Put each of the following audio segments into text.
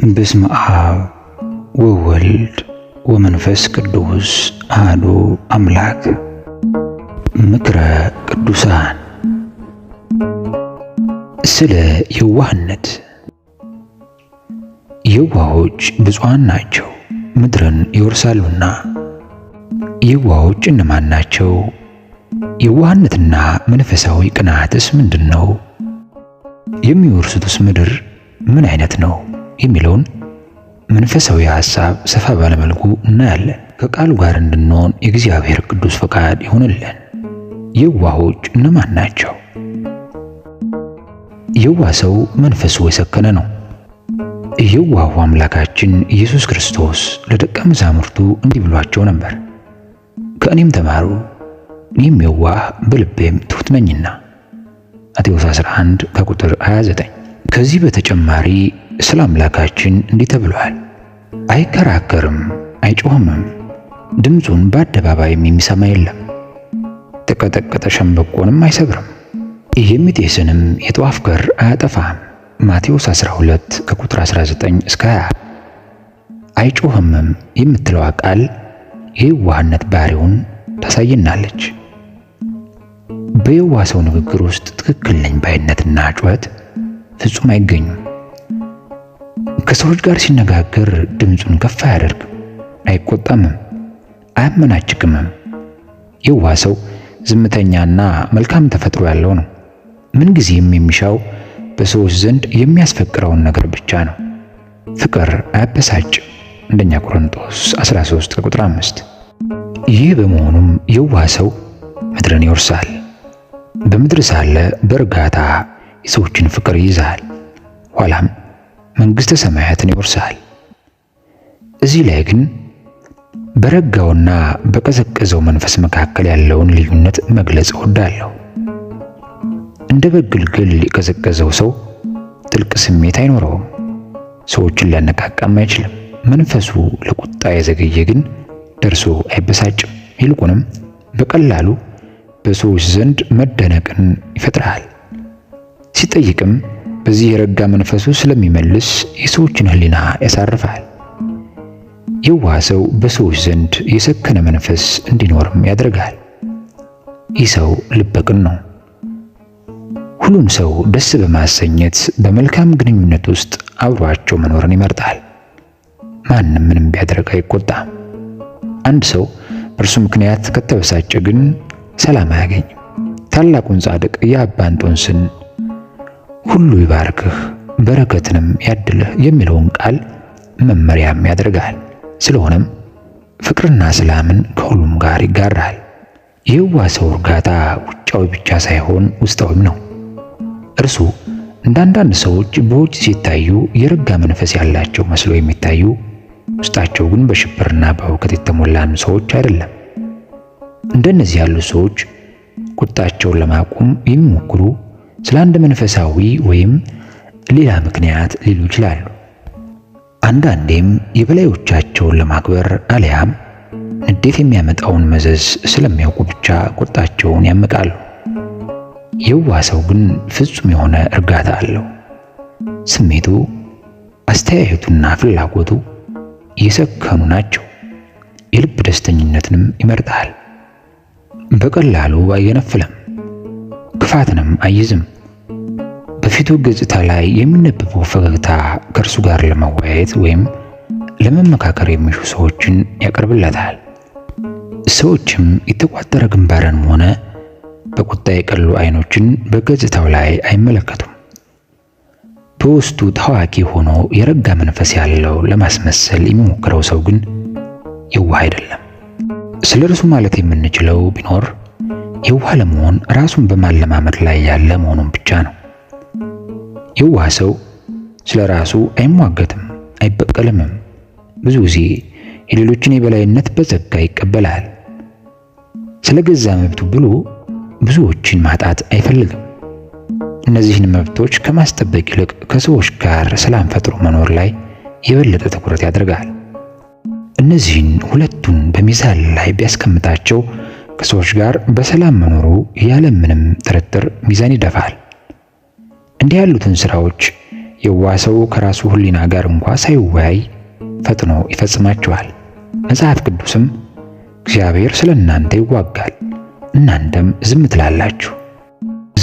በስመ አብ ወወልድ ወመንፈስ ቅዱስ አሐዱ አምላክ። ምክረ ቅዱሳን ስለ የዋህነት። የዋሆች ብፁዓን ናቸው፣ ምድርን ይወርሳሉና። የዋሆች እነማን ናቸው? የዋህነትና መንፈሳዊ ቅንዓትስ ምንድን ነው? የሚወርሱትስ ምድር ምን አይነት ነው? የሚለውን መንፈሳዊ ሐሳብ ሰፋ ባለመልኩ እናያለን። ከቃሉ ጋር እንድንሆን የእግዚአብሔር ቅዱስ ፈቃድ ይሁንልን። የዋሆች እነማን ናቸው? የዋህ ሰው መንፈሱ የሰከነ ነው። የዋሁ አምላካችን ኢየሱስ ክርስቶስ ለደቀ መዛሙርቱ እንዲህ ብሏቸው ነበር፣ ከእኔም ተማሩ እኔም የዋህ በልቤም ትሑት ነኝና። ማቴዎስ 11 ከቁጥር 29። ከዚህ በተጨማሪ ስለ አምላካችን እንዲህ ተብሏል፣ አይከራከርም፣ አይጮህምም፣ ድምፁን በአደባባይም የሚሰማ የለም። የተቀጠቀጠ ሸምበቆንም አይሰብርም፣ የሚጤስንም የጧፍ ክር አያጠፋም። ማቴዎስ 12 ከቁጥር 19 እስከ 20። አይጮህምም የምትለዋ ቃል የየዋህነት ባህሪውን ታሳየናለች። በየዋህ ሰው ንግግር ውስጥ ትክክል ነኝ ባይነትና ጩኸት ፍጹም አይገኙም። ከሰዎች ጋር ሲነጋገር ድምፁን ከፍ አያደርግም፣ አይቆጣምም፣ አያመናጭቅምም። የዋህ ሰው ዝምተኛና መልካም ተፈጥሮ ያለው ነው። ምንጊዜም የሚሻው በሰዎች ዘንድ የሚያስፈቅረውን ነገር ብቻ ነው። ፍቅር አያበሳጭም። አንደኛ ቆሮንቶስ 13 ቁጥር 5። ይህ በመሆኑም የዋህ ሰው ምድርን ይወርሳል። በምድር ሳለ በእርጋታ የሰዎችን ፍቅር ይይዛል፣ ኋላም መንግሥተ ሰማያትን ይወርሳል። እዚህ ላይ ግን በረጋውና በቀዘቀዘው መንፈስ መካከል ያለውን ልዩነት መግለጽ እወዳለሁ። እንደ በግ ግልገል የቀዘቀዘው ሰው ጥልቅ ስሜት አይኖረውም፣ ሰዎችን ሊያነቃቃም አይችልም። መንፈሱ ለቁጣ የዘገየ ግን ደርሶ አይበሳጭም። ይልቁንም በቀላሉ በሰዎች ዘንድ መደነቅን ይፈጥራል። ሲጠይቅም በዚህ የረጋ መንፈሱ ስለሚመልስ የሰዎችን ሕሊና ያሳርፋል። የዋህ ሰው በሰዎች ዘንድ የሰከነ መንፈስ እንዲኖርም ያደርጋል። ይህ ሰው ልበ ቅን ነው። ሁሉን ሰው ደስ በማሰኘት በመልካም ግንኙነት ውስጥ አብሯቸው መኖርን ይመርጣል። ማንም ምንም ቢያደርግ አይቆጣም። አንድ ሰው በእርሱ ምክንያት ከተበሳጨ ግን ሰላም አያገኝም። ታላቁን ጻድቅ የአባ እንጦንስን ሁሉ ይባርክህ በረከትንም ያድልህ የሚለውን ቃል መመሪያም ያደርጋል። ስለሆነም ፍቅርና ሰላምን ከሁሉም ጋር ይጋራል። የዋህ ሰው እርጋታ ውጫዊ ብቻ ሳይሆን ውስጣዊም ነው። እርሱ እንደ አንዳንድ ሰዎች በውጭ ሲታዩ የረጋ መንፈስ ያላቸው መስለው የሚታዩ ውስጣቸው ግን በሽብርና በሁከት የተሞላን ሰዎች አይደለም። እንደነዚህ ያሉ ሰዎች ቁጣቸውን ለማቆም የሚሞክሩ ስለ አንድ መንፈሳዊ ወይም ሌላ ምክንያት ሊሉ ይችላሉ። አንዳንዴም የበላዮቻቸውን ለማክበር አሊያም ንዴት የሚያመጣውን መዘዝ ስለሚያውቁ ብቻ ቁጣቸውን ያምቃሉ። የዋህ ሰው ግን ፍጹም የሆነ እርጋታ አለው። ስሜቱ፣ አስተያየቱና ፍላጎቱ የሰከኑ ናቸው። የልብ ደስተኝነትንም ይመርጣል። በቀላሉ አይገነፍልም፣ ክፋትንም አይይዝም። በፊቱ ገጽታ ላይ የሚነበበው ፈገግታ ከእርሱ ጋር ለመወያየት ወይም ለመመካከር የሚሹ ሰዎችን ያቀርብለታል። ሰዎችም የተቋጠረ ግንባርንም ሆነ በቁጣ የቀሉ አይኖችን በገጽታው ላይ አይመለከቱም። በውስጡ ታዋቂ ሆኖ የረጋ መንፈስ ያለው ለማስመሰል የሚሞክረው ሰው ግን የዋህ አይደለም። ስለ እርሱ ማለት የምንችለው ቢኖር የዋህ ለመሆን ራሱን በማለማመድ ላይ ያለ መሆኑን ብቻ ነው። የዋህ ሰው ስለ ራሱ አይሟገትም፣ አይበቀልምም። ብዙ ጊዜ የሌሎችን የበላይነት በጸጋ ይቀበላል። ስለ ገዛ መብቱ ብሎ ብዙዎችን ማጣት አይፈልግም። እነዚህን መብቶች ከማስጠበቅ ይልቅ ከሰዎች ጋር ሰላም ፈጥሮ መኖር ላይ የበለጠ ትኩረት ያደርጋል። እነዚህን ሁለቱን በሚዛን ላይ ቢያስቀምጣቸው ከሰዎች ጋር በሰላም መኖሩ ያለምንም ጥርጥር ሚዛን ይደፋል። እንዲህ ያሉትን ስራዎች የዋህ ሰው ከራሱ ሕሊና ጋር እንኳ ሳይወያይ ፈጥኖ ይፈጽማቸዋል። መጽሐፍ ቅዱስም እግዚአብሔር ስለ እናንተ ይዋጋል፣ እናንተም ዝም ትላላችሁ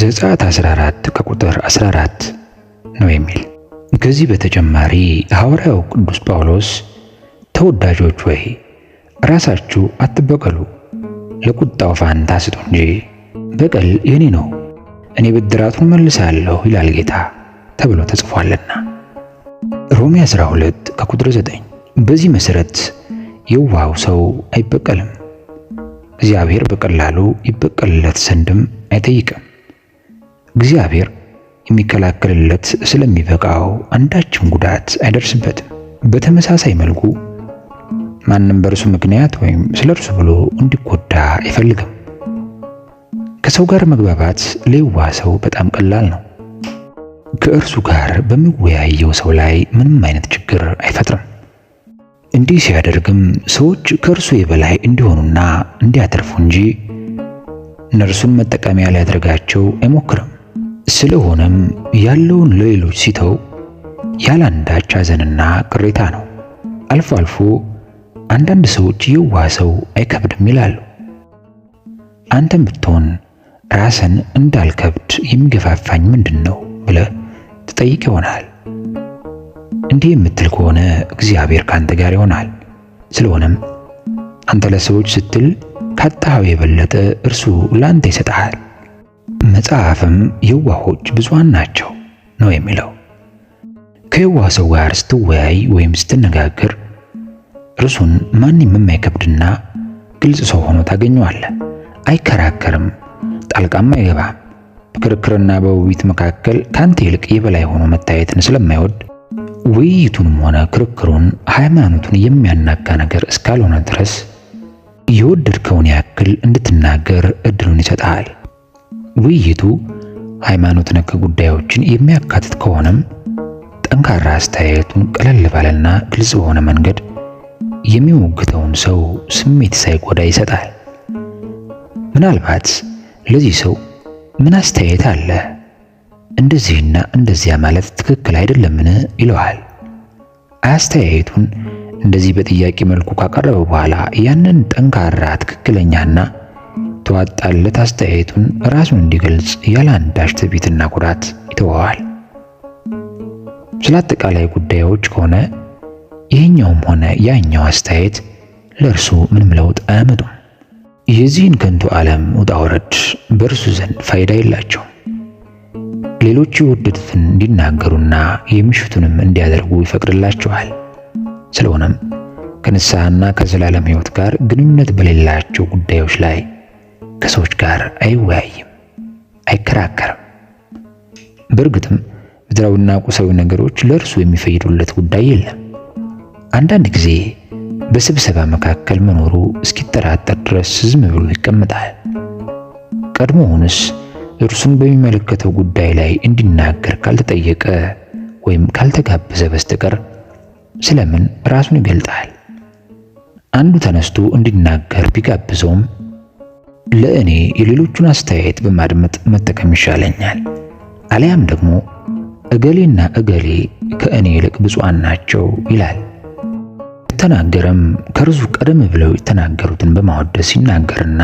ዘጸአት 14 ከቁጥር 14 ነው የሚል። ከዚህ በተጨማሪ ሐዋርያው ቅዱስ ጳውሎስ ተወዳጆች ወይ ራሳችሁ አትበቀሉ፣ ለቁጣው ፋንታ ስጡ እንጂ በቀል የኔ ነው፣ እኔ ብድራቱን መልሳለሁ ይላል ጌታ ተብሎ ተጽፏልና ሮሜ 12 ከቁጥር 9። በዚህ መሰረት የዋሃው ሰው አይበቀልም፣ እግዚአብሔር በቀላሉ ይበቀልለት ዘንድም አይጠይቅም። እግዚአብሔር የሚከላከልለት ስለሚበቃው አንዳችም ጉዳት አይደርስበትም። በተመሳሳይ መልኩ ማንም በእርሱ ምክንያት ወይም ስለ እርሱ ብሎ እንዲጎዳ አይፈልግም። ከሰው ጋር መግባባት ለየዋህ ሰው በጣም ቀላል ነው። ከእርሱ ጋር በሚወያየው ሰው ላይ ምንም አይነት ችግር አይፈጥርም። እንዲህ ሲያደርግም ሰዎች ከእርሱ የበላይ እንዲሆኑና እንዲያተርፉ እንጂ እነርሱን መጠቀሚያ ሊያደርጋቸው አይሞክርም። ስለሆነም ያለውን ለሌሎች ሲተው ያለ አንዳች ሐዘንና ቅሬታ ነው። አልፎ አልፎ አንዳንድ ሰዎች የዋህ ሰው አይከብድም ይላሉ። አንተም ብትሆን ራስን እንዳልከብድ የሚገፋፋኝ ምንድን ነው ብለህ ትጠይቅ ይሆናል። እንዲህ የምትል ከሆነ እግዚአብሔር ካንተ ጋር ይሆናል። ስለሆነም አንተ ለሰዎች ስትል ካጣኸው የበለጠ እርሱ ለአንተ ይሰጥሃል። መጽሐፍም የዋሆች ብዙሃን ናቸው ነው የሚለው። ከየዋህ ሰው ጋር ስትወያይ ወይም ስትነጋገር እርሱን ማንም የማይከብድና ግልጽ ሰው ሆኖ ታገኘዋለህ። አይከራከርም፣ ጣልቃም አይገባም። በክርክርና በውይይት መካከል ካንተ ይልቅ የበላይ ሆኖ መታየትን ስለማይወድ ውይይቱንም ሆነ ክርክሩን ሃይማኖቱን የሚያናጋ ነገር እስካልሆነ ድረስ የወደድከውን ያክል እንድትናገር እድሉን ይሰጥሃል። ውይይቱ ሃይማኖት ነክ ጉዳዮችን የሚያካትት ከሆነም ጠንካራ አስተያየቱን ቀለል ባለና ግልጽ በሆነ መንገድ የሚሞግተውን ሰው ስሜት ሳይጎዳ ይሰጣል። ምናልባት ለዚህ ሰው ምን አስተያየት አለ? እንደዚህና እንደዚያ ማለት ትክክል አይደለምን? ይለዋል። አስተያየቱን እንደዚህ በጥያቄ መልኩ ካቀረበ በኋላ ያንን ጠንካራ ትክክለኛና ተዋጣለት አስተያየቱን ራሱን እንዲገልጽ ያለ አንዳች ትዕቢትና ኩራት ይተወዋል። ስለ አጠቃላይ ጉዳዮች ከሆነ ይህኛውም ሆነ ያኛው አስተያየት ለእርሱ ምንም ለውጥ አያመጡም። የዚህን ከንቱ ዓለም ውጣ ውረድ በእርሱ ዘንድ ፋይዳ የላቸውም። ሌሎች የወደዱትን እንዲናገሩና የሚሹትንም እንዲያደርጉ ይፈቅድላቸዋል። ስለሆነም ከንስሐና ከዘላለም ሕይወት ጋር ግንኙነት በሌላቸው ጉዳዮች ላይ ከሰዎች ጋር አይወያይም፣ አይከራከርም። በእርግጥም ምድራዊና ቁሳዊ ነገሮች ለእርሱ የሚፈይዱለት ጉዳይ የለም። አንዳንድ ጊዜ በስብሰባ መካከል መኖሩ እስኪጠራጠር ድረስ ዝም ብሎ ይቀመጣል። ቀድሞውንስ እርሱን በሚመለከተው ጉዳይ ላይ እንዲናገር ካልተጠየቀ ወይም ካልተጋበዘ በስተቀር ስለምን ራሱን ይገልጣል? አንዱ ተነስቶ እንዲናገር ቢጋብዘውም ለእኔ የሌሎቹን አስተያየት በማድመጥ መጠቀም ይሻለኛል፣ አሊያም ደግሞ እገሌና እገሌ ከእኔ ይልቅ ብፁዓን ናቸው ይላል። ተናገረም ከእርሱ ቀደም ብለው የተናገሩትን በማወደስ ይናገርና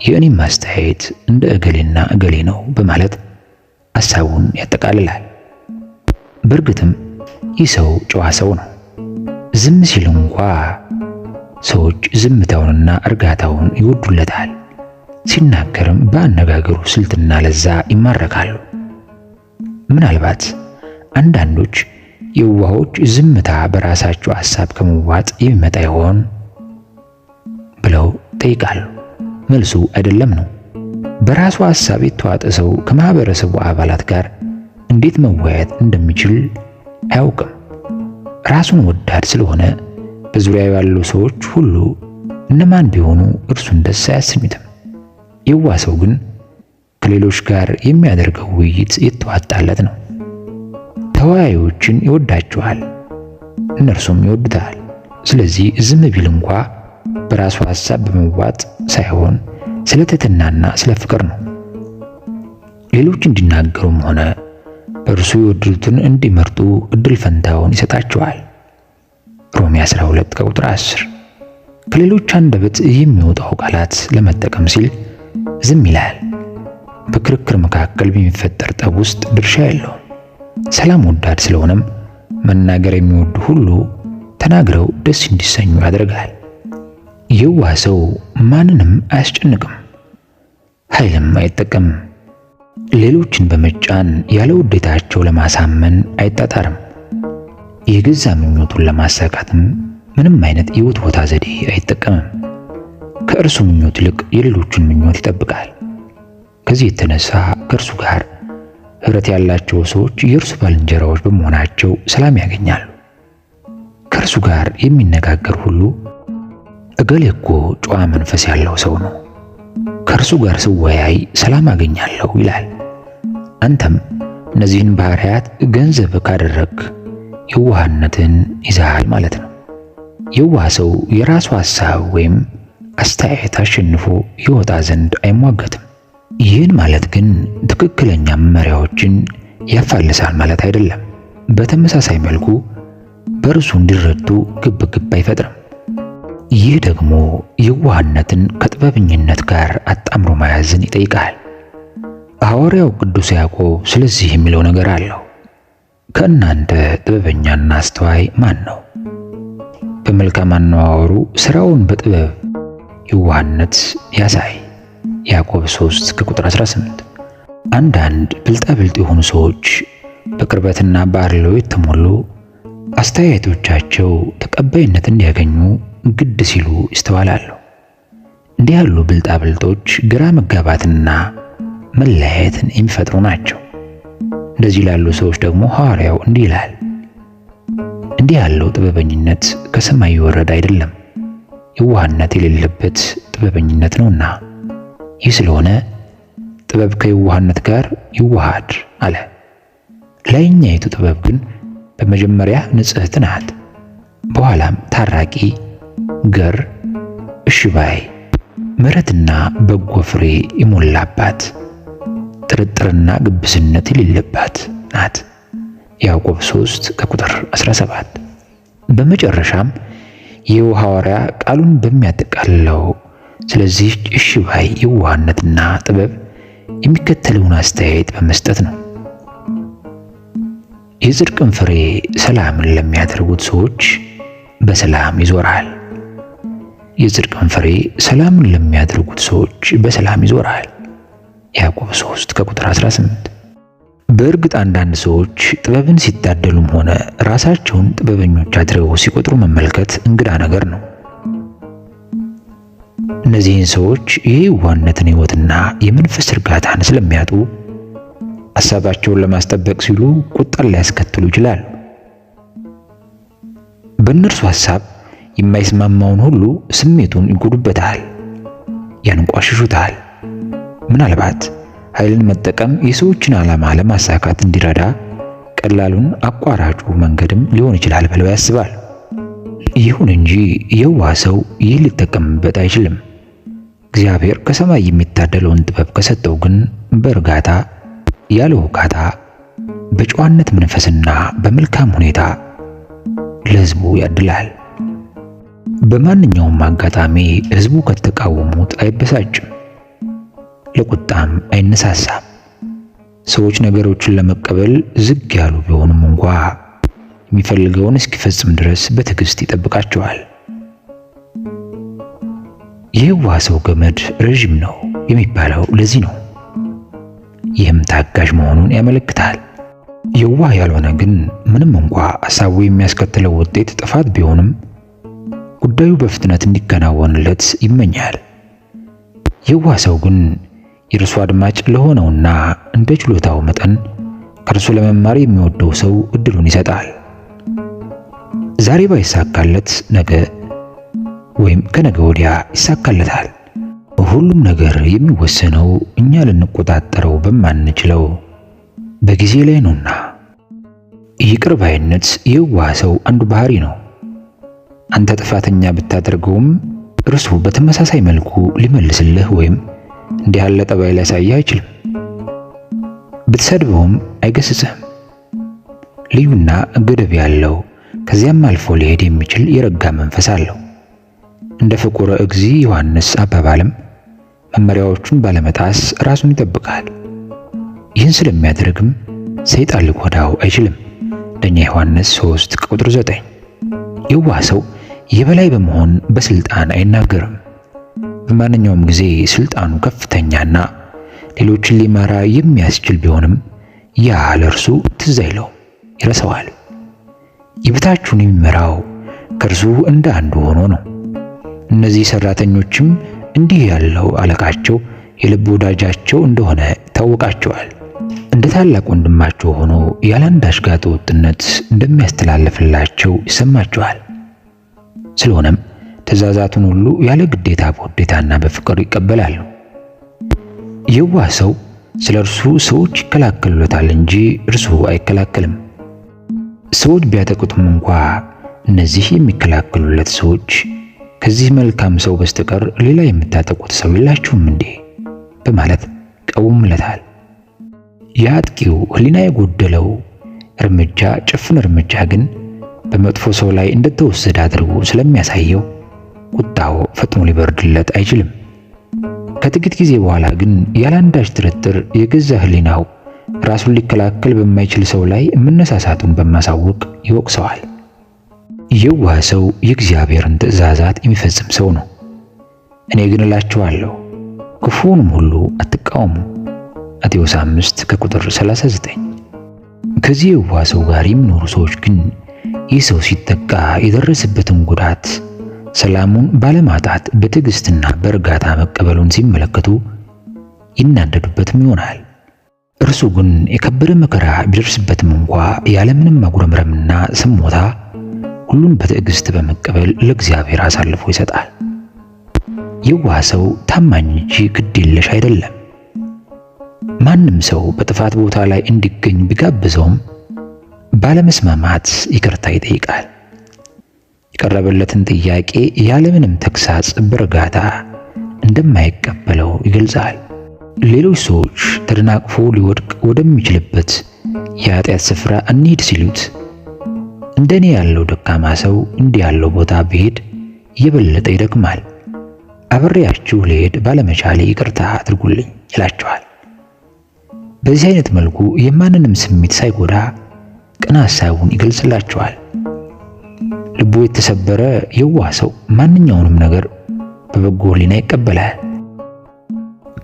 የእኔም አስተያየት እንደ እገሌና እገሌ ነው በማለት ሐሳቡን ያጠቃልላል። በእርግጥም ይህ ሰው ጨዋ ሰው ነው። ዝም ሲል እንኳ ሰዎች ዝምታውንና እርጋታውን ይወዱለታል። ሲናገርም በአነጋገሩ ስልትና ለዛ ይማረካሉ። ምናልባት አንዳንዶች የዋሆች ዝምታ በራሳቸው ሐሳብ ከመዋጥ የሚመጣ ይሆን ብለው ጠይቃሉ። መልሱ አይደለም ነው። በራሱ ሐሳብ የተዋጠ ሰው ከማህበረሰቡ አባላት ጋር እንዴት መወያየት እንደሚችል አያውቅም። ራሱን ወዳድ ስለሆነ በዙሪያው ያሉ ሰዎች ሁሉ እነማን ቢሆኑ እርሱን ደስ አያሰኙትም። የዋህ ሰው ግን ከሌሎች ጋር የሚያደርገው ውይይት የተዋጣለት ነው። ተወያዮችን ይወዳቸዋል፣ እነርሱም ይወዱታል። ስለዚህ ዝም ቢል እንኳ በራሱ ሐሳብ በመዋጥ ሳይሆን ስለ ትሕትናና ስለ ፍቅር ነው። ሌሎች እንዲናገሩም ሆነ በእርሱ የወደዱትን እንዲመርጡ እድል ፈንታውን ይሰጣቸዋል። ሮሜ 12 ከቁጥር 10። ከሌሎች አንደበት የሚወጣው ቃላት ለመጠቀም ሲል ዝም ይላል። በክርክር መካከል በሚፈጠር ጠብ ውስጥ ድርሻ የለውም። ሰላም ወዳድ ስለሆነም መናገር የሚወዱ ሁሉ ተናግረው ደስ እንዲሰኙ ያደርጋል። የዋህ ሰው ማንንም አያስጨንቅም፣ ኃይልም አይጠቀምም። ሌሎችን በመጫን ያለ ውዴታቸው ለማሳመን አይጣጣርም። የገዛ ምኞቱን ለማሳካትም ምንም አይነት የውትወታ ዘዴ አይጠቀምም። ከእርሱ ምኞት ይልቅ የሌሎችን ምኞት ይጠብቃል። ከዚህ የተነሳ ከእርሱ ጋር ኅብረት ያላቸው ሰዎች የእርሱ ባልንጀራዎች በመሆናቸው ሰላም ያገኛሉ። ከእርሱ ጋር የሚነጋገር ሁሉ እገሌ እኮ ጨዋ መንፈስ ያለው ሰው ነው፣ ከእርሱ ጋር ስወያይ ሰላም አገኛለሁ ይላል። አንተም እነዚህን ባህሪያት ገንዘብ ካደረግ የዋህነትን ይዛሃል ማለት ነው። የዋህ ሰው የራሱ ሐሳብ ወይም አስተያየት አሸንፎ ይወጣ ዘንድ አይሟገትም። ይህን ማለት ግን ትክክለኛ መመሪያዎችን ያፋልሳል ማለት አይደለም። በተመሳሳይ መልኩ በእርሱ እንዲረዱ ግብግብ አይፈጥርም። ይህ ደግሞ የዋህነትን ከጥበበኝነት ጋር አጣምሮ መያዝን ይጠይቃል። ሐዋርያው ቅዱስ ያዕቆብ ስለዚህ የሚለው ነገር አለው። ከእናንተ ጥበበኛና አስተዋይ ማን ነው? በመልካም አነዋወሩ ሥራውን በጥበብ የዋህነት ያሳይ። ያዕቆብ 3 ከቁጥር 18። አንዳንድ ብልጣብልጥ የሆኑ ሰዎች በቅርበትና በአድሎ የተሞሉ አስተያየቶቻቸው ተቀባይነት እንዲያገኙ ግድ ሲሉ ይስተዋላሉ። እንዲህ ያሉ ብልጣብልጦች ግራ መጋባትና መለያየትን የሚፈጥሩ ናቸው። እንደዚህ ላሉ ሰዎች ደግሞ ሐዋርያው እንዲህ ይላል፣ እንዲህ ያለው ጥበበኝነት ከሰማይ የወረደ አይደለም፣ የዋህነት የሌለበት ጥበበኝነት ነውና። ይህ ስለሆነ ጥበብ ከየዋህነት ጋር ይዋሃድ አለ። ላይኛይቱ ጥበብ ግን በመጀመሪያ ንጽሕት ናት፣ በኋላም ታራቂ፣ ገር፣ እሺ ባይ፣ ምሕረትና በጎ ፍሬ የሞላባት፣ ጥርጥርና ግብዝነት የሌለባት ናት። ያዕቆብ 3 ከቁጥር 17። በመጨረሻም ይህው ሐዋርያ ቃሉን በሚያጠቃልለው ስለዚህ እሺ ባይ የዋህነትና ጥበብ የሚከተለውን አስተያየት በመስጠት ነው። የጽድቅን ፍሬ ሰላምን ለሚያደርጉት ሰዎች በሰላም ይዞራል። የጽድቅን ፍሬ ሰላምን ለሚያደርጉት ሰዎች በሰላም ይዞራል። ያዕቆብ 3 ከቁጥር 18። በእርግጥ አንዳንድ ሰዎች ጥበብን ሲታደሉም ሆነ ራሳቸውን ጥበበኞች አድርገው ሲቆጥሩ መመልከት እንግዳ ነገር ነው። እነዚህን ሰዎች የየዋህነትን ሕይወትና የመንፈስ እርጋታን ስለሚያጡ ሐሳባቸውን ለማስጠበቅ ሲሉ ቁጣን ሊያስከትሉ ይችላሉ። በእነርሱ ሐሳብ የማይስማማውን ሁሉ ስሜቱን ይጎዱበታል፣ ያንቋሽሹታል። ምናልባት ኃይልን መጠቀም የሰዎችን ዓላማ ለማሳካት እንዲረዳ ቀላሉን አቋራጩ መንገድም ሊሆን ይችላል ብለው ያስባል። ይሁን እንጂ የዋህ ሰው ይህ ሊጠቀምበት አይችልም። እግዚአብሔር ከሰማይ የሚታደለውን ጥበብ ከሰጠው ግን በእርጋታ ያለ ውካታ በጨዋነት መንፈስና በመልካም ሁኔታ ለሕዝቡ ያድላል። በማንኛውም አጋጣሚ ሕዝቡ ከተቃወሙት አይበሳጭም፣ ለቁጣም አይነሳሳም። ሰዎች ነገሮችን ለመቀበል ዝግ ያሉ ቢሆኑም እንኳ የሚፈልገውን እስኪፈጽም ድረስ በትዕግስት ይጠብቃቸዋል። የዋህ ሰው ገመድ ረዥም ነው የሚባለው ለዚህ ነው። ይህም ታጋዥ መሆኑን ያመለክታል። የዋህ ያልሆነ ግን ምንም እንኳ ሐሳቡ የሚያስከትለው ውጤት ጥፋት ቢሆንም ጉዳዩ በፍጥነት እንዲከናወንለት ይመኛል። የዋህ ሰው ግን የእርሱ አድማጭ ለሆነውና እንደ ችሎታው መጠን ከእርሱ ለመማር የሚወደው ሰው እድሉን ይሰጣል። ዛሬ ባይሳካለት ነገ ወይም ከነገ ወዲያ ይሳካለታል። ሁሉም ነገር የሚወሰነው እኛ ልንቆጣጠረው በማንችለው በጊዜ ላይ ነውና። ይቅር ባይነት የዋህ ሰው አንዱ ባህሪ ነው። አንተ ጥፋተኛ ብታደርገውም እርሱ በተመሳሳይ መልኩ ሊመልስልህ ወይም እንዲህ ያለ ጠባይ ሊያሳይህ አይችልም። ብትሰድበውም አይገስጽህም። ልዩና ገደብ ያለው ከዚያም አልፎ ሊሄድ የሚችል የረጋ መንፈስ አለው። እንደ ፍቁረ እግዚእ ዮሐንስ አባባልም መመሪያዎቹን ባለመጣስ ራሱን ይጠብቃል። ይህን ስለሚያደርግም ሰይጣን ሊጎዳው አይችልም። አንደኛ ዮሐንስ 3 ቁጥር 9። የዋህ ሰው የበላይ በመሆን በስልጣን አይናገርም። በማንኛውም ጊዜ ስልጣኑ ከፍተኛና ሌሎችን ሊመራ የሚያስችል ቢሆንም ያ ለእርሱ ትዝ አይለውም፣ ይረሳዋል። የበታቹን የሚመራው ከእርሱ እንደ አንዱ ሆኖ ነው። እነዚህ ሰራተኞችም እንዲህ ያለው አለቃቸው የልብ ወዳጃቸው እንደሆነ ይታወቃቸዋል። እንደ ታላቅ ወንድማቸው ሆኖ ያለ አንዳች ጋጠ ወጥነት እንደሚያስተላልፍላቸው ይሰማቸዋል። ስለሆነም ትእዛዛቱን ሁሉ ያለ ግዴታ በውዴታና በፍቅር ይቀበላሉ። የዋህ ሰው ስለ እርሱ ሰዎች ይከላከሉለታል እንጂ እርሱ አይከላከልም። ሰዎች ቢያጠቁትም እንኳ እነዚህ የሚከላከሉለት ሰዎች ከዚህ መልካም ሰው በስተቀር ሌላ የምታጠቁት ሰው የላችሁም እንዴ? በማለት ቀውምለታል። የአጥቂው ሕሊና የጎደለው እርምጃ ጭፍን እርምጃ ግን በመጥፎ ሰው ላይ እንደተወሰደ አድርጎ ስለሚያሳየው ቁጣው ፈጥኖ ሊበርድለት አይችልም። ከጥቂት ጊዜ በኋላ ግን ያለአንዳች ጥርጥር የገዛ ሕሊናው ራሱን ሊከላከል በማይችል ሰው ላይ መነሳሳቱን በማሳወቅ ይወቅሰዋል። የዋህ ሰው የእግዚአብሔርን ትእዛዛት የሚፈጽም ሰው ነው። እኔ ግን እላችኋለሁ ክፉውንም ሁሉ አትቃወሙ። ማቴዎስ 5 ከቁጥር 39። ከዚህ የዋህ ሰው ጋር የሚኖሩ ሰዎች ግን ይህ ሰው ሲጠቃ የደረሰበትን ጉዳት ሰላሙን ባለማጣት በትዕግስትና በእርጋታ መቀበሉን ሲመለከቱ ይናደዱበትም ይሆናል። እርሱ ግን የከበደ መከራ ቢደርስበትም እንኳ ያለምንም ማጉረምረምና ስሞታ ሁሉን በትዕግስት በመቀበል ለእግዚአብሔር አሳልፎ ይሰጣል። የዋህ ሰው ታማኝ እንጂ ግድ የለሽ አይደለም። ማንም ሰው በጥፋት ቦታ ላይ እንዲገኝ ቢጋብዘውም ባለመስማማት ይቅርታ ይጠይቃል። የቀረበለትን ጥያቄ ያለምንም ተግሳጽ በእርጋታ እንደማይቀበለው ይገልጻል። ሌሎች ሰዎች ተደናቅፎ ሊወድቅ ወደሚችልበት የኃጢአት ስፍራ እንሂድ ሲሉት እንደኔ ያለው ደካማ ሰው እንዲህ ያለው ቦታ ቢሄድ የበለጠ ይደክማል፣ አብሬያችሁ ልሄድ ባለመቻሌ ይቅርታ አድርጉልኝ ይላቸዋል። በዚህ አይነት መልኩ የማንንም ስሜት ሳይጎዳ ቅን ሐሳቡን ይገልጽላቸዋል። ልቡ የተሰበረ የዋህ ሰው ማንኛውንም ነገር በበጎ ሕሊና ይቀበላል።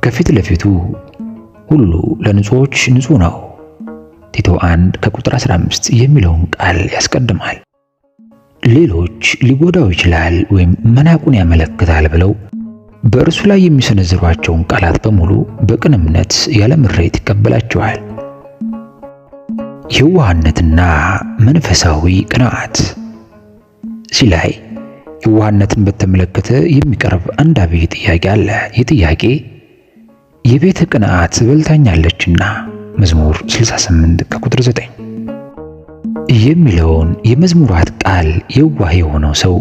ከፊት ለፊቱ ሁሉ ለንጹሖች ንጹሕ ነው ቲቶ 1 ከቁጥር 15 የሚለውን ቃል ያስቀድማል። ሌሎች ሊጎዳው ይችላል ወይም መናቁን ያመለክታል ብለው በእርሱ ላይ የሚሰነዝሯቸውን ቃላት በሙሉ በቅን እምነት ያለ ምሬት ይቀበላቸዋል። የዋህነትና መንፈሳዊ ቅንዓት። እዚህ ላይ የዋህነትን በተመለከተ የሚቀርብ አንድ አብይ ጥያቄ አለ። ይህ ጥያቄ የቤት ቅንዓት በልታኛለችና መዝሙር 68 ከቁጥር 9 የሚለውን የመዝሙራት ቃል የዋህ የሆነው ሰው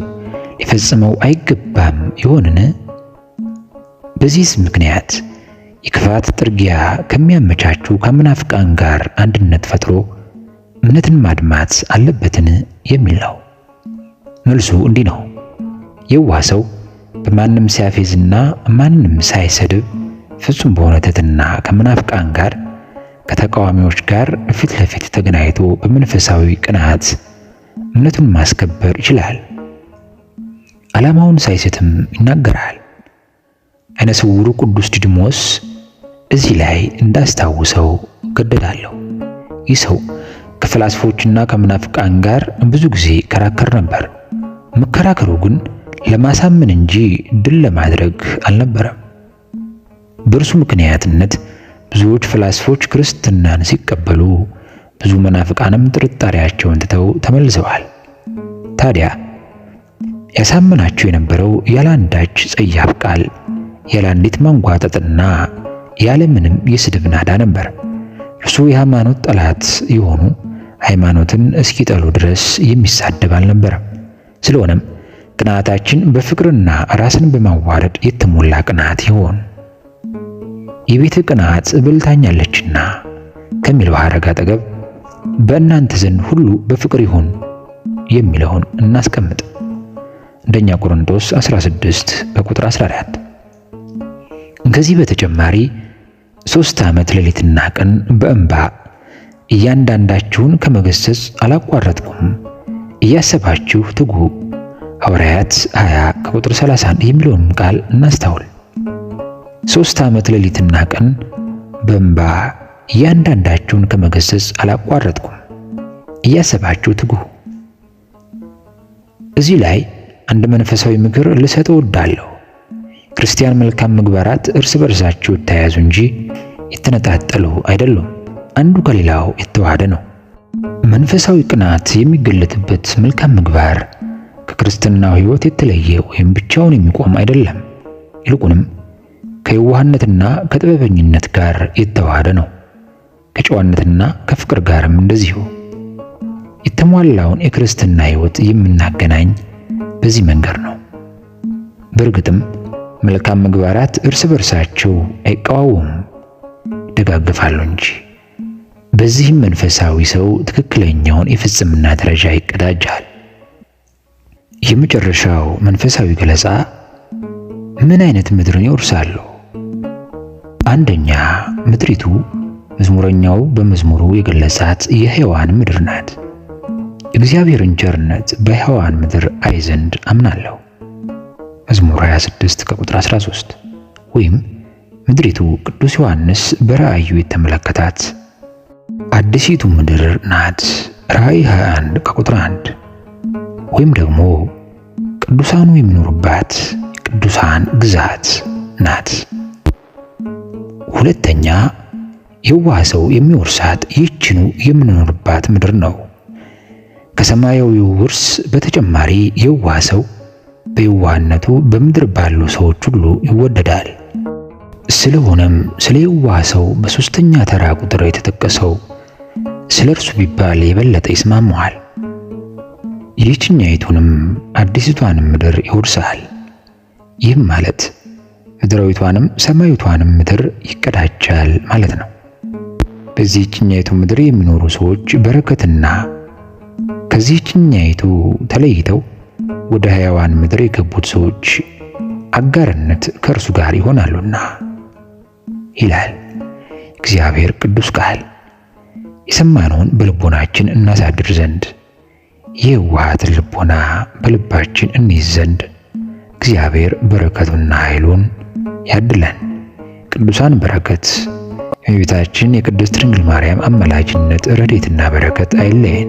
ሊፈጽመው አይገባም ይሆንን? በዚህስ ምክንያት የክፋት ጥርጊያ ከሚያመቻቹ ከመናፍቃን ጋር አንድነት ፈጥሮ እምነትን ማድማት አለበትን የሚል ነው። መልሱ እንዲህ ነው። የዋህ ሰው በማንም ሳያፌዝና ማንንም ሳይሰድብ ፍጹም በሆነ ትሕትና ከመናፍቃን ጋር ከተቃዋሚዎች ጋር ፊት ለፊት ተገናኝቶ በመንፈሳዊ ቅንዓት እምነቱን ማስከበር ይችላል። ዓላማውን ሳይስትም ይናገራል። ዓይነ ስውሩ ቅዱስ ዲድሞስ እዚህ ላይ እንዳስታውሰው እገደዳለሁ። ይህ ሰው ከፈላስፎችና ከመናፍቃን ጋር ብዙ ጊዜ ይከራከር ነበር። መከራከሩ ግን ለማሳመን እንጂ ድል ለማድረግ አልነበረም። በእርሱ ምክንያትነት ብዙዎች ፈላስፎች ክርስትናን ሲቀበሉ፣ ብዙ መናፍቃንም ጥርጣሬያቸውን ትተው ተመልሰዋል። ታዲያ ያሳመናቸው የነበረው ያለ አንዳች ጸያፍ ቃል፣ ያለ አንዲት ማንጓጠጥና ያለ ምንም የስድብ ናዳ ነበር። እርሱ የሃይማኖት ጠላት የሆኑ ሃይማኖትን እስኪጠሉ ድረስ የሚሳደብ አልነበረም። ስለሆነም ቅንዓታችን በፍቅርና ራስን በማዋረድ የተሞላ ቅንዓት ይሆን። የቤት ቅንዓት በልታኛለችና ከሚለው ሐረግ አጠገብ በእናንተ ዘንድ ሁሉ በፍቅር ይሁን የሚለውን እናስቀምጥ። አንደኛ ቆሮንቶስ 16 በቁጥር 14። ከዚህ በተጨማሪ 3 ዓመት ሌሊትና ቀን በእንባ እያንዳንዳችሁን ከመገሰጽ አላቋረጥኩም፣ እያሰባችሁ ትጉ ሐዋርያት 20 ከቁጥር 31 የሚለውን ቃል እናስተውል። 3 ዓመት ሌሊትና ቀን በእንባ እያንዳንዳችሁን ከመገሰጽ አላቋረጥኩም፣ እያሰባችሁ ትጉ። እዚህ ላይ አንድ መንፈሳዊ ምክር ልሰጥ እወዳለሁ። ክርስቲያን መልካም ምግባራት እርስ በርሳቸው የተያያዙ እንጂ የተነጣጠሉ አይደሉም። አንዱ ከሌላው የተዋሃደ ነው። መንፈሳዊ ቅናት የሚገለጥበት መልካም ምግባር ከክርስትናው ሕይወት የተለየ ወይም ብቻውን የሚቆም አይደለም። ይልቁንም ከየዋህነትና ከጥበበኝነት ጋር የተዋሃደ ነው። ከጨዋነትና ከፍቅር ጋርም እንደዚሁ። የተሟላውን የክርስትና ሕይወት የምናገናኝ በዚህ መንገድ ነው። በእርግጥም መልካም ምግባራት እርስ በርሳቸው አይቃወሙም፣ ይደጋገፋሉ እንጂ። በዚህም መንፈሳዊ ሰው ትክክለኛውን የፍጽምና ደረጃ ይቀዳጃል። የመጨረሻው መንፈሳዊ ገለጻ ምን አይነት ምድርን ይወርሳሉ? አንደኛ፣ ምድሪቱ መዝሙረኛው በመዝሙሩ የገለጻት የሕያዋን ምድር ናት። የእግዚአብሔርን ቸርነት በሕያዋን ምድር አይ ዘንድ አምናለሁ። መዝሙር 26 ከቁጥር 13። ወይም ምድሪቱ ቅዱስ ዮሐንስ በራእዩ የተመለከታት አዲሲቱ ምድር ናት። ራእይ 21 ከቁጥር 1። ወይም ደግሞ ቅዱሳኑ የሚኖሩባት ቅዱሳን ግዛት ናት። ሁለተኛ፣ የዋህ ሰው የሚወርሳት ይህችኑ የምንኖርባት ምድር ነው። ከሰማያዊው ውርስ በተጨማሪ የዋህ ሰው በየዋህነቱ በምድር ባሉ ሰዎች ሁሉ ይወደዳል። ስለሆነም ስለ የዋህ ሰው በሦስተኛ ተራ ቁጥር የተጠቀሰው ስለ እርሱ ቢባል የበለጠ ይስማማዋል። ይህችኛይቱንም አዲሲቷንም ምድር ይወርሳል። ይህም ማለት ምድራዊቷንም ሰማያዊቷንም ምድር ይቀዳጃል ማለት ነው። በዚህችኛይቱ ምድር የሚኖሩ ሰዎች በረከትና ከዚህችኛይቱ ተለይተው ወደ ሕያዋን ምድር የገቡት ሰዎች አጋርነት ከእርሱ ጋር ይሆናሉና ይላል እግዚአብሔር ቅዱስ ቃል። የሰማነውን በልቦናችን እናሳድር ዘንድ የዋሃትን ልቦና በልባችን እንይዝ ዘንድ እግዚአብሔር በረከቱና ኃይሉን ያድለን። ቅዱሳን በረከት የእመቤታችን የቅድስት ድንግል ማርያም አማላጅነት ረድኤትና በረከት አይለየን።